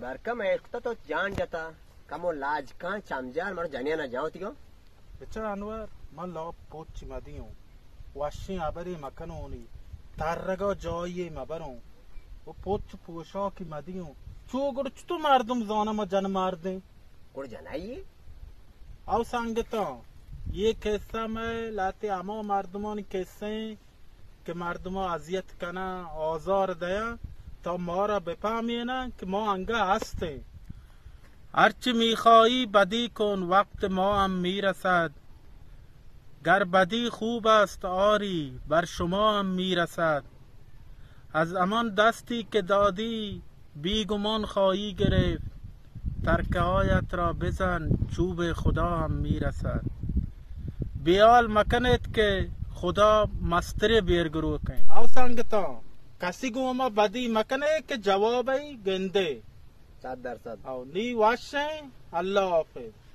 برکم ایشکتا تو جان جتا، کمو لاج کان چمجار مر جنیانا جاؤ تیگو۔ بچار انور، من لاپ پوچ مدیوں، وشیں ابرے مکنونی، ترگا جایی مبروں، و پوچ پوشاکی مدیوں۔ چو گڑ چتو مردم زانا ما جن مردیں؟ گڑ جنائی؟ او سنگتاں، یہ قصہ میں لاتے ہما مردمانی قصے ہیں کہ مردماں اذیت کناں، آزار دیاں، تا مارا بپہمیناں کہ ما انگا ہستیں۔ ہرچی می‌خواهی بدی کن، وقت ما هم می‌رسد. گر بدی خوب است آری، بر شما هم می‌رسد. از همان دستی که دادی، بی‌گمان خواهی گرفت. ترکه‌هایت را بزن، چوب خدا هم می‌رسد. بیال مکنید که خدا مستر بیرگروک ہیں۔ او سنگتاں، کسی گوما بدی مکنے کہ جواب ای گندے۔ صد درصد۔ او نی وش ہیں، اللہ حافظ۔